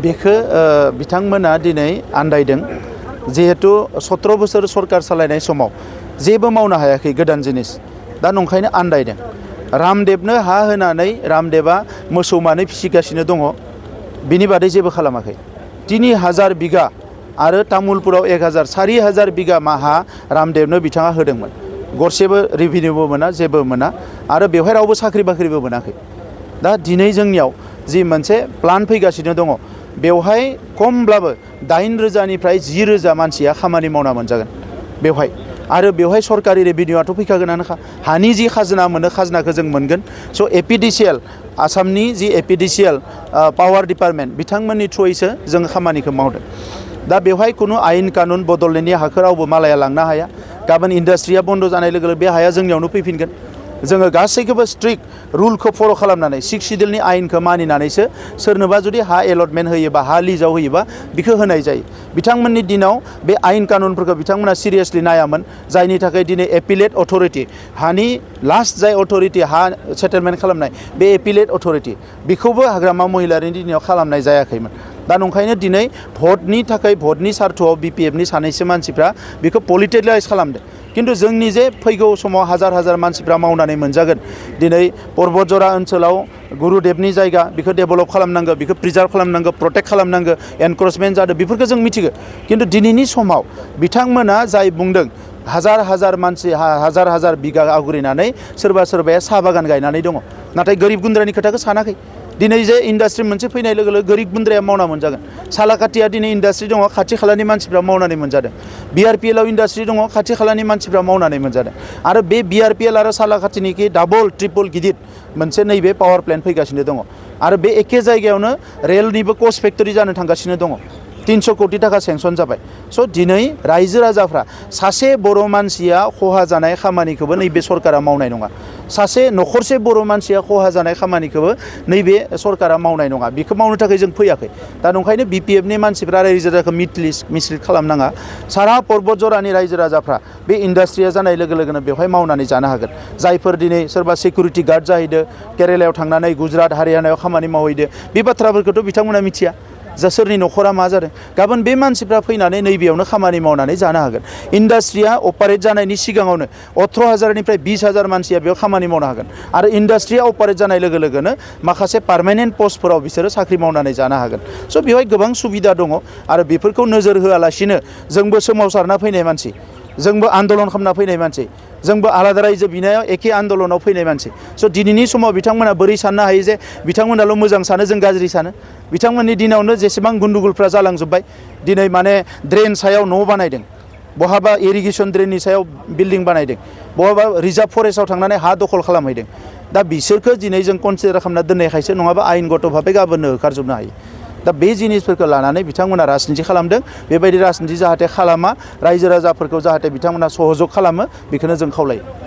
बेखौ बिथांमोना दिनै आन्दायदों जिहेतु 17 बोसोर सरकार सालायनाय समाव जेबो मावनो हायाखै गोदान जिनिस दा नंखायनो आन्दायदों। रामदेवनो हा होनानै रामदेवा मोसौ मानै फिसिगासिनो दङ बिनि बादै जेबो खालामाखै। 3000 बिगा आरो तामुलपुराव 4000 बिगा हा रामदेवनो बिथाङा होदोंमोन। गरसेबो रेभिनिउबो मोना जेबो मोना आरो बेवहाय रावबो साख्रि बाख्रिबो मोनाखै। दा दिनै जोंनियाव जि मोनसे प्लान फैगासिनो दङ बेवहाय खमब्लाबो 8,000निफ्राय 10,000 मानसिया खामानि मावना मोनजागोन बेवहाय। आरो बेवहाय सरकारि रेभिनिउआथ' फैखागोनानोखा। हानि जि खाजोना मोनो खाजोनाखौ जों मोनगोन। स' एपिडिसिएल आसामनि जि एपिडिसिएल पावार डिपार्टमेन्ट बिथांमोननि थ्रुयैसो जों खामानिखौ मावदों। दा बेवहाय खुनु आयेन कानुन बदलनायनि हाखौ रावबो मालाया लांनो हाया। गाबोन इन्डास्ट्रिया बन्द जानाय लोगो लोगो बे हाया जोंनियावनो फैफिनगोन। जोङो गासैखौबो स्ट्रिक्ट रुलखौ फल' खालामनानै 6 सिडिउलनि आयेनखौ मानिनानैसो सोरनोबा जुदि हा एलटमेन्ट होयोबा हा लिजाव होयोबा बेखौ होनाय जायो। बिथांमोननि दिनाव बे आयेन कानुनफोरखौ बिथांमोना सिरियासलि नायामोन जायनि थाखाय दिनै एपिलेट अथरिटि हानि लास्ट जाय अथरिटि हा सेटेलमेन्ट खालामनाय बे एपिलेट अथरिटि बेखौबो हाग्रामा महिलारिनि दिनाव खालामनाय जायाखैमोन। दा नंखायनो दिनै भटनि थाखाय भटनि सार्थआव बिपिएफनि सानैसो मानसिफ्रा बेखौ पलिटिलाइज खालामदों। किन्तु जोंनि जे फैगौ समाव हाजार मानसिफ्रा मावनानै मोनजागोन। दिनै पर्बतजरा ओनसोलाव गुरुदेबनि जायगा बेखौ डेभेलप खालामनांगौ, बेखौ प्रिजार्भ खालामनांगौ, प्रटेक्ट खालामनांगौ, एनक्रचमेन्ट जादों बेफोरखौ जों मिथिगौ। किन्तु दिनैनि समाव बिथांमोना जाय बुंदों हाजार मानसि हाजार बिगा आवग्रिनानै सोरबाया साहा बागान गायनानै दङ। नाथाय गोरिब गुन्द्रानि खोथाखौ सानाखै। दिनै जे इन्डास्ट्रि मोनसे फैनाय लोगो लोगो गोरिब गुन्द्राया मावना मोनजागोन। सालाकाटिया दिनै इन्डास्ट्रि दङ खाथि खालानि मानसिफ्रा मावनानै मोनजादों। बिआरपिएलआव इन्डास्ट्रि दङ खाथि खालानि मानसिफ्रा मावनानै मोनजादों। आरो बे बिआरपिएल आरो सालाकाटिनिखि डाबल ट्रिपल गिदिर मोनसे नैबे पावार प्लेन्ट फैगासिनो दङ। आरो बे एखे जायगायावनो रेलनिबो कच फेक्टरि जानो थांगासिनो दङ। 300 कोटी टाका सेंसन जाबाय। स' दिनै रायजो राजाफ्रा सासे बर' मानसिया खहा जानाय खामानिखौबो नैबे सरकारा मावनाय नङा। सासे न'खरसे बर' मानसिया खहा जानाय खामानिखौबो नैबे सरकारा मावनाय नङा। बेखौ मावनो थाखाय जों फैयाखै। दा नंखायनो बिपिएफनि मानसिफ्रा रायजो राजाखौ मिसलिड खालामनाङा। सारा पर्बतजरानि रायजो राजाफ्रा बे इन्डास्ट्रिया जानाय लोगो लोगोनो बेवहाय मावनानै जानो हागोन। जायफोर दिनै सोरबा सिकिउरिटि गार्ड जाहैदो, केरेलायाव थांनानै गुजरात हारियानायाव खामानि मावहैदो बे बाथ्राफोरखौथ' बिथांमोना मिथिया जा सोरनि न'खरा मा जादों। गाबोन बे मानसिफ्रा फैनानै नैबेयावनो खामानि मावनानै जानो हागोन। इन्डास्ट्रिया अपारेट जानायनि सिगाङावनो 18,000निफ्राय 20,000 मानसिया बेयाव खामानि मावनो हागोन। आरो इन्डास्ट्रिया अपारेट जानाय लोगो लोगोनो माखासे पार्मानेन्ट पस्टफोराव बिसोरो साख्रि मावनानै जानो हागोन। स' बेवहाय गोबां सुबिदा दङ। आरो बेफोरखौ नोजोर होआलासिनो जोंबो सोमावसारना फैनाय मानसि, जोंबो आन्दलन खालामना फैनाय मानसि, जोंबो आलादा रायजो बिनायाव एखे आन्दलनाव फैनाय मानसि। स' दिनैनि समाव बिथांमोना बोरै साननो हायो जे बिथांमोनाल' मोजां सानो जों गाज्रि सानो। बिथांमोननि दिनावनो जेसेबां गुन्दुगुलफ्रा जालांजोब्बाय। दिनै माने ड्रेन सायाव न' बानायदों, बहाबा इरिगेसन ड्रेननि सायाव बिल्डिं बानायदों, बहाबा रिजार्भ फरेस्टआव थांनानै हा दखल खालामहैदों। दा बिसोरखौ दिनै जों कनसिडार खालामना दोननायखायसो नङाबा आयेनगत भाबै गाबोननो होखारजोबनो हायो। दा बे जिनिसफोरखौ लानानै बिथांमोना राजनिथि खालामदों। बेबायदि राजनिथि जाहाथे खालामा, रायजो राजाफोरखौ जाहाथे बिथांमोना सहजग खालामो बेखौनो जों खावलायो।